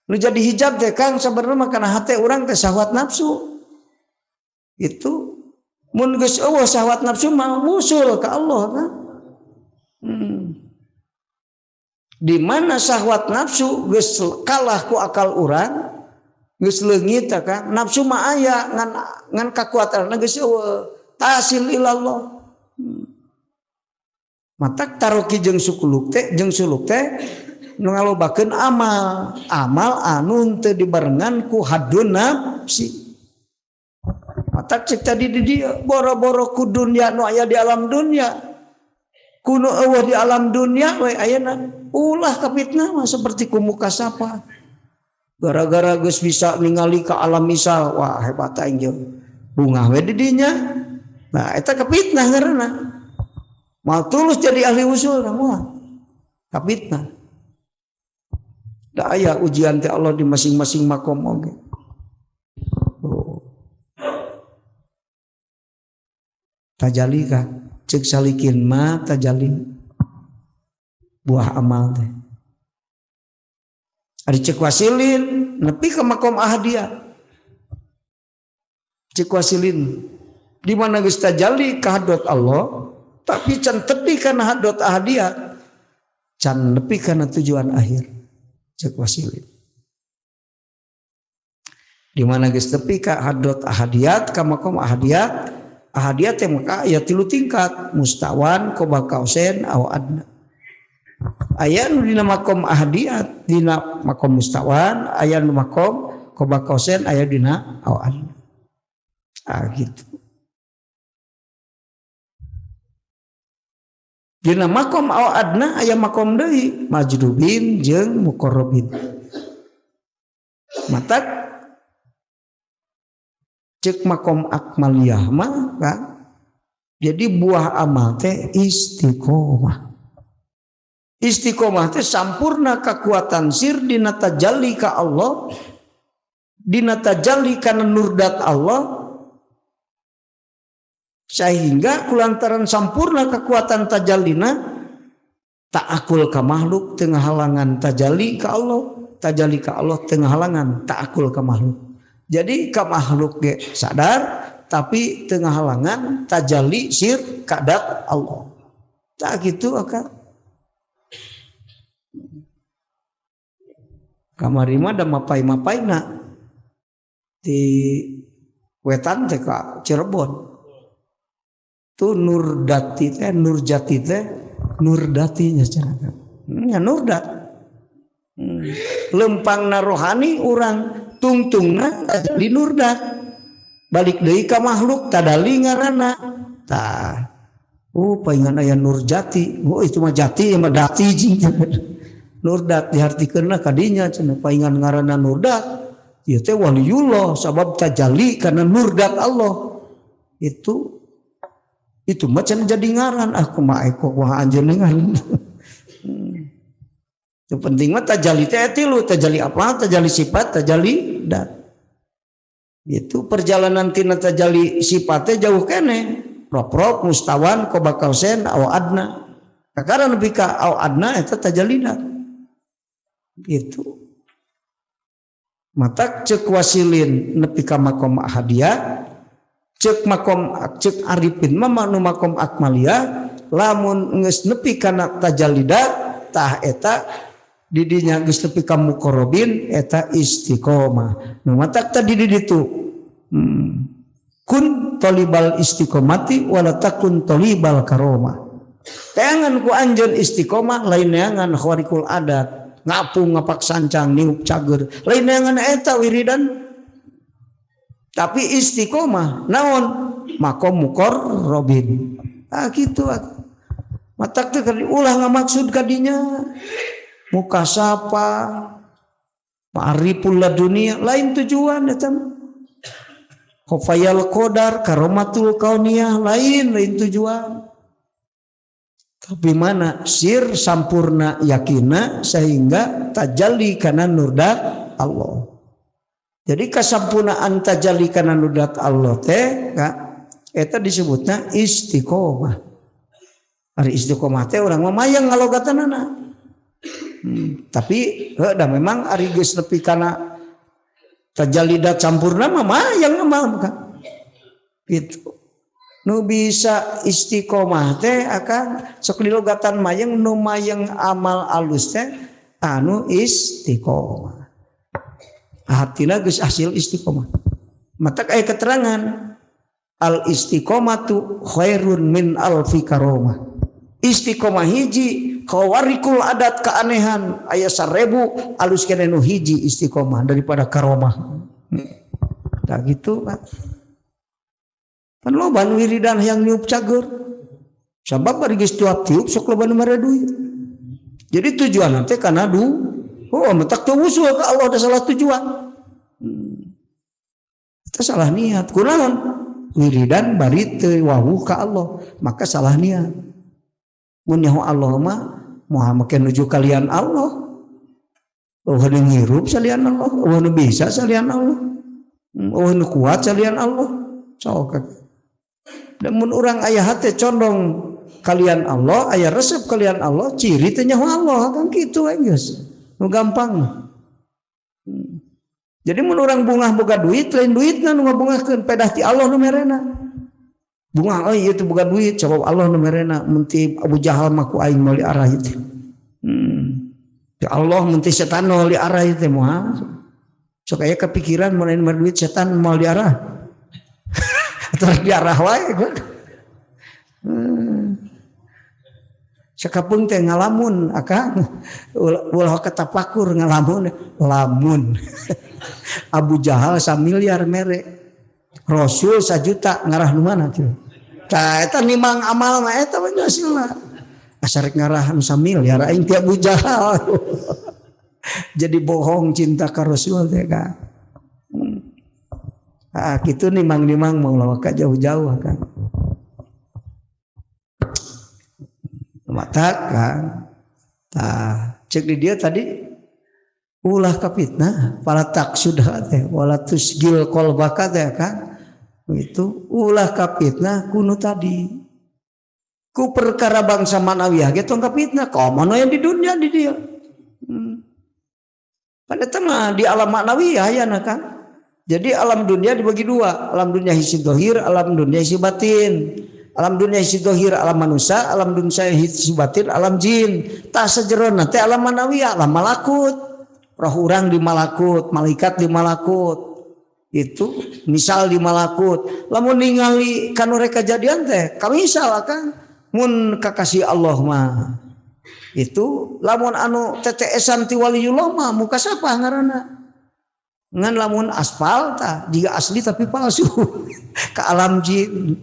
Nu jadi hijab teh Kang sabenerna mah kana hate urang teh syahwat nafsu. Itu mun geus eueuh syahwat nafsu mah wusul ka Allah kan. Di mana syahwat nafsu geus kalah ku akal urang, geus leungit teh Kang, nafsu mah aya ngan kakuatanna geus eueuh, tasil ilallah. Matak taroki jeung suluk teh nu ngalobakeun amal, amal anu teu dibarengan ku hadun nafsi. Matak cek tadi di dieu boro-boro ku dunya nu aya di alam dunya, kuno eueuh di alam dunya we ayeuna ulah kapitnah mah seperti ku mukasapa. Gara-gara geus bisa ningali ka alam misal, wah hebat aing jeung bungah we di dinya. Nah eta kapitnah ngaranna. Mal tulus jadi ahli usul moal. Kapitnah. Da aya ujian teh Allah di masing-masing makom oge. Oh. Tajali ka cek salikin mah tajali buah amal teh. Ari cek wasilin nepi ka makom ahadiyah. Cek wasilin di mana geus tajali ka hadrat Allah tapi can tepi kana hadrat ahadiyah, can nepi kana tujuan akhir. Cek wasilin. Di mana geus tepi ka hadrat ahadiyat ka makom ahadiyat, ahadiyat teh maka aya tilu tingkat, mustawan, qoba kausen, aw adna. Aya nu dina makom ahadiyat, dina makom mustawan, aya nu makom qoba kausen, aya dina aw adna. Ah gitu. Dina makom aw adna aya makom deui, majdubin jeung muqarrabin. Matak cek makom akmaliyah mah kan. Jadi buah amal teh istiqomah. Istiqomah teh sampurna kekuatan sir dina tajalli ka Allah, dina tajalli kana nurdat Allah, sehingga kulantaran sampurna kekuatan tajallina ta'akul ka makhluk tengah halangan tajalli ka Allah, tajalli ka Allah tengah halangan ta'akul ka makhluk. Jadi ka makhluk ge sadar tapi tengah halangan tajalli sir kadat Allah. Tak gitu akal. Kamari mah da mapai-mapaina di wetan teh ka Cirebon. Tuh nurdati teh, nurjati teh, nurdatinya cenah. Nya nurdat. Lempangna rohani urang tungtungna di nurdat. Balik deui ka makhluk tadali ngaranna. Tah. Oh paingan aya nurjati. Oh itu mah jati mah dati jing. Nurdat diartikeunna kadinya cenah paingan ngaranna nurdat. Ieu teh waliullah sabab tajalli kana nurdat Allah. Itu macam jadi ngaran aku mah eko wah anjeun ngaran. Yang penting mah tajalli teh tilu, tajalli apa? Tajalli sifat, tajalli dat. Itu perjalanan tina tajalli sifatnya jauh kene. Prop-prop mustawan qoba kausen aw adna. Kakara nepi ka aw adna eta tajalli dat. Gitu. Matak cek wasilin nepi ka makom ahadiyah, cek makom cek arifin mah nu makom akmaliyah lamun geus nepi kana tajallidat tah eta didinya geus nepi ka muqarrabin eta istiqomah. Nu matak tadi di ditu. Kun tolibal istiqomati wala takun tolibal karomah. Teangan ku anjeun istiqomah lain neangan khawarikul adat. Ngapung ngapak sancang niup cager lain neangan eta wiridan. Tapi istiqomah naon makom muqarrabin. Ah gitu. Matak teh ulah ngamaksud kadinya mukasapa ma'riful dunia lain tujuan eta. Khofayal qadar karomatul kauniyah lain tujuan. Tapi mana sir sampurna yakina sehingga tajalli kana nurdat Allah. Jadi kasampurnaan tajalli kana nurdat Allah teh eta disebutna istiqomah. Ari istiqomah teh urang mah mayang ngalogatanana. Tapi heuh da memang ari geus nepi kana tajallidat sampurna mah mayang amal kan. Gitu. Nu bisa istiqomah teh akan sok dilogatan mayang nu mayang amal alus teh anu istiqomah. Hatina geus hasil istiqomah. Matak aya keterangan al istiqomatu khairun min alfi karomah. Istiqomah hiji kawarikul adat keanehan aya 1000 alus keneh nu hiji istiqomah daripada karomah. Tah gitu Pak. Pan loba nu wiridan hayang niup cager. Sabab bari geus tiup sok loba nu mere duit. Jadi tujuan teh kana du. Oh, mentak teu usul ka Allah da salah tujuan. Itu salah niat. Kunaon? Wiridan bari teu wawuh ka Allah, maka salah niat. Mun nyaho Allah mah moal make nuju kalian Allah. Eueuh nu ngirup salian Allah, eueuh nu bisa salian Allah. Eueuh nu kuat salian Allah. Sok. Dan mun urang aya hate condong kalian Allah, aya resep kalian Allah, ciri teh nyaho Allah kan kitu we geus. Nu gampang. Jadi mun urang bungah boga duit, lain duitna nu ngabungahkeun, pedah ti Allah nu merena. Bungah euy ieu teh boga duit, sabab Allah nu merena, mun ti Abu Jahal mah ku aing moal diarah ieu teh. Ya Allah mun ti setan moal diarah ieu teh moal. Sok aya kepikiran mun lain mere duit setan moal diarah. Terus diarah wae gua. Sakapeung teh ngalamun akang ulah katapakur ngalamun lamun. Abu Jahal samiliar mere Rasul sajuta ngarah nu mana tuh. Tah eta nimang amal mah eta mah hasilna. Asa rek ngarah nu samiliar aing ti Abu Jahal. Jadi bohong cinta ka Rasul teh ka. Ah kitu nimang-nimang mau lawak jauh-jauh kan. Mata kan. Tah cek di dia tadi ulah kapitnah pala taksudah teh wala tusgil qalbaka teh kan. Itu ulah kapitnah kuno tadi. Ku perkara bangsa manawiyah ge tong kapitnah komono yang di dunia di dia. Pada tengah di alam manawiyah ya kan. Jadi alam dunia dibagi dua, alam dunia hisi dohir, alam dunia hisi batin. Alam dunia hisi dohir alam manusia, alam dunia hisi batin alam jin. Tah sajerona teh alam manawiyah, alam malakut. Roh urang di malakut, malaikat di malakut. Itu misal di malakut. Lamun ningali kanu rek kajadian teh, kamisal kan mun kakasih Allah mah. Itu lamun anu teteesan ti waliyullah mah muka sapa ngaranna. Ngan lamun aspal tah jika asli tapi palsu ke alam jin.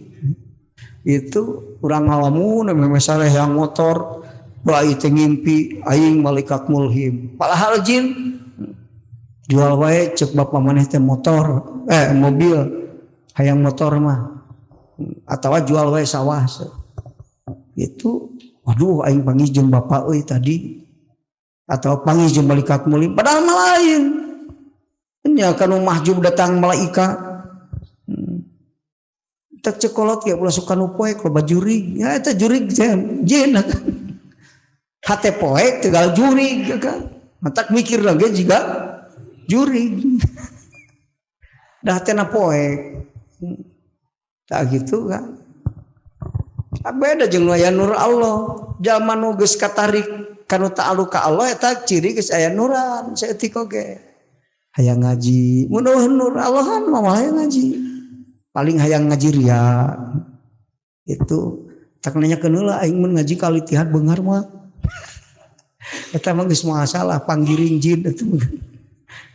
Itu urang ngalamun memang saleh yang motor bae teh ngimpi aing malaikat mulhim. Padahal jin jual wae cek bapak maneh teh motor mobil hayang motor mah atawa jual wae sawah. Itu waduh aing panggih jeung bapak euy tadi atau panggih jeung malaikat mulhim padahal mah lain. Nya kanu mahjub datang malaikat. Tak cekolot ya ulah suka nu poek loba jurig. Ya eta jurig jin. Hate poek tegal jurig kan. Matak mikir lagi juga jurig. Dah tena poek. Tak gitu kan. Beda jeung nu aya nur Allah. Jalma nu geus katarik kanu ta'alluq ka Allah eta ciri geus aya nuran saeutik oge. Hayang ngaji, mun nur Allah kan mah hayang ngaji. Paling hayang ngaji ria. Itu tak nanya keun heula aing mun ngaji kalitihan beunghar mah. Eta mah geus moal salah panggiring jin eta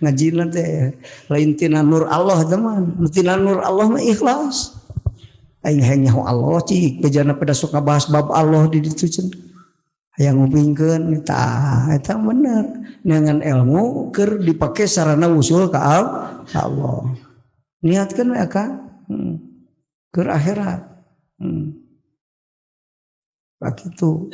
ngajina teh lain tina nur Allah teh mah, tina nur Allah mah ikhlas. Aing hayang nyaho Allah cik bejana pada suka bahas bab Allah di ditu cenah. Hayang ngupingkeun tah eta bener neangan ilmu keur dipake sarana usul ka Allah. Niatkeun we ka keur akhirat. Pak itu.